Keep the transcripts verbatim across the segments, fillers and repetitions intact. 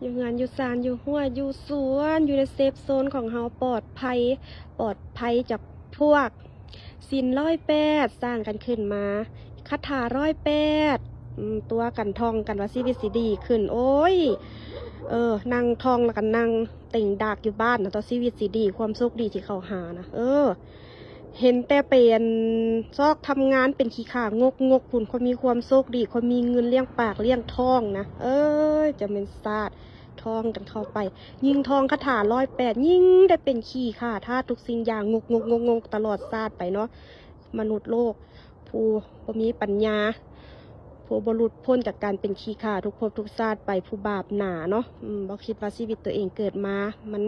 อยู่เฮือนอยู่ซานอยู่ฮั้วอยู่สวน อยู่ในเซฟโซนของเฮาปลอดภัย ปลอดภัยจากพวกศีลร้อยแปด สร้างกันขึ้นมา คาถาร้อยแปด อืม ตั๋วกันท่องกันว่าชีวิตสิดีขึ้น โอ้ย เออ นั่งท่องแล้วก็นั่งเต็งดากอยู่บ้านนะ ต่อชีวิตสิดี ความโชคดีที่เขาหานะ เออ เห็นแต่เป็นซอกทำงานเป็นขี้ข้างกงกพุ้น คนมีความโชคดี คนมีเงินเลี้ยงปากเลี้ยงท้องนะ เอ้ย จะเป็นซาดท่องกันเข้าไป ยิ่งท่องคาถาร้อยแปด ยิ่งได้เป็นขี้ข้าทาสทุกสิ่งอย่างงกงกงกงกตลอดซาดไปเนาะ มนุษย์โลก ผู้บ่มีปัญญา ผู้บ่หลุดพ้นจากการเป็นขี้ข้าทุกภพทุกชาติไป ผู้บาปหนาเนาะ อืม บ่คิดว่าชีวิตตัวเองเกิดมา มัน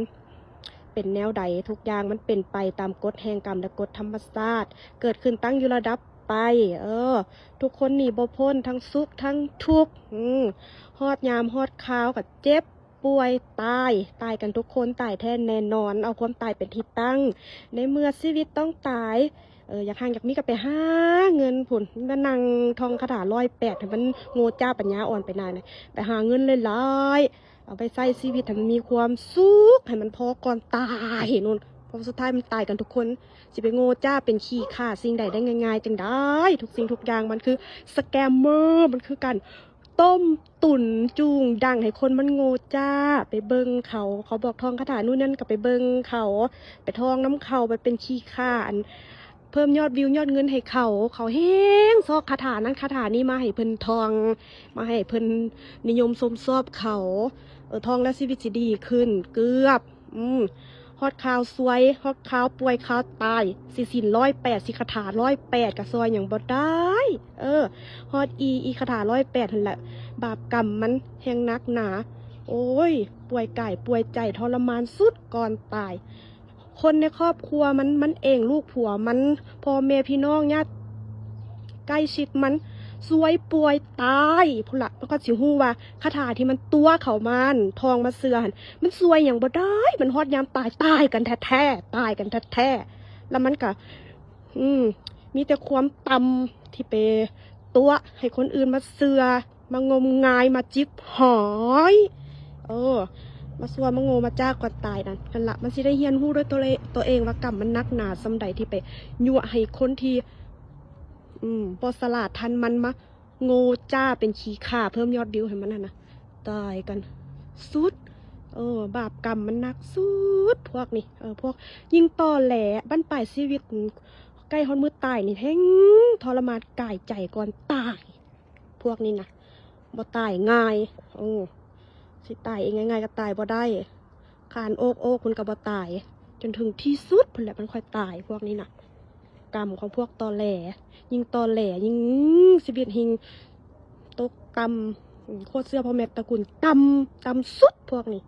เป็นแนวใด ทุกอย่างมันเป็นไปตามกฎแห่งกรรมและกฎธรรมชาติ เกิดขึ้นตั้งอยู่ระดับไป เออ ทุกคนหนีบ่พ้นทั้งสุขทั้งทุกข์ อืม ฮอดยามฮอดคราวก็เจ็บป่วยตาย ตายกันทุกคน ตายแท้แน่นอน เอาความตายเป็นที่ตั้ง ในเมื่อชีวิตต้องตาย เออ อยากห่างอยากมีก็ไปหาเงินพุ้น มานั่งท่องคาถาร้อยแปด ให้มันโง่จ้าปัญญาอ่อนไปนานนะ ไปหาเงินหลายๆ เอาไปใช้ชีวิตให้มันมีความสุข ให้มันพอก่อนตายนู่น เพราะสุดท้ายมันตายกันทุกคน สิไปโง่จ้าเป็นขี้ข้าสิ่งใดได้ง่ายๆจังได้ ทุกสิ่งทุกอย่างมันคือสแกมเมอร์ มันคือการต้มตุ๋นจูงดังให้คนมันโง่จ้า ไปเบิ่งเขา เขาบอกท่องคาถานู่นนั่นก็ไปเบิ่งเขา ไปท่องนำเขา ไปเป็นขี้ข้า อัน เพิ่มยอดวิวยอดเงินให้เขา เขาแฮงซอกคาถานั้นคาถานี้มาให้เพิ่นท่อง มาให้เพิ่นนิยมชมชอบเขา เออ ท่องแล้วชีวิตสิดีขึ้น เกือบ อืม ฮอดคราวซวย ฮอดคราวป่วยคราวตาย สิศีลร้อยแปด สิคาถาร้อยแปด ก็ซอยหยังบ่ได้ เออ ฮอดอี อีคาถาร้อยแปด หั่นแหละ บาปกรรมมันแฮงหนักหนา โอ้ย ป่วยกายป่วยใจทรมานสุดก่อนตาย คนในครอบครัวมัน มันเอง ลูกผัวมัน พ่อแม่พี่น้องญาติใกล้ชิดมัน ซวยป่วยตายพุ้นละ มันก็สิฮู้ว่าคาถาที่มันตั๋วเขามาหั่น ท่องมาเชื่อหั่น มันซอยหยังบ่ได้ มันฮอดยามตาย ตายกันแท้ๆ ตายกันแท้ๆ แล้วมันก็ อืม มีแต่ความต่ำที่ไปตั๋วให้คนอื่นมาเชื่อ มางมงาย มาจิบหอย เออ มาซั่วมาโง่มาจ้าก่อนตายนั่น นั่นละ มันสิได้เรียนรู้ด้วยตัวเล- ตัวเองว่ากรรมมันหนักหนาส่ำใดที่ไปยั่วให้คนที่ อืม บ่ฉลาดทันมันมาโง่จ้าเป็นขี้ข้าเพิ่มยอดวิวให้มันหั่นนะ ตายกันสุด เออ บาปกรรมมันหนักสุด พวกนี้ เออ พวกยิ่งตอแหล บั้นปลายชีวิต ใกล้ฮอดมื้อตายนี่แฮงทรมานกายใจก่อนตาย พวกนี้นะ บ่ตายง่าย เออ สิตายเองง่ายๆก็ตายบ่ได้ คานโอกโอกพุ้นก็บ่ตาย จนถึงที่สุดพุ้นแหละมันค่อยตาย พวกนี้นะ กรรมของพวกตอแหล ยิ่งตอแหลยิ่งชีวิตยิ่งตกต่ำ อืม โคตรเชื่อพ่อแม่ตระกูลต่ำ ต่ำสุดพวกนี้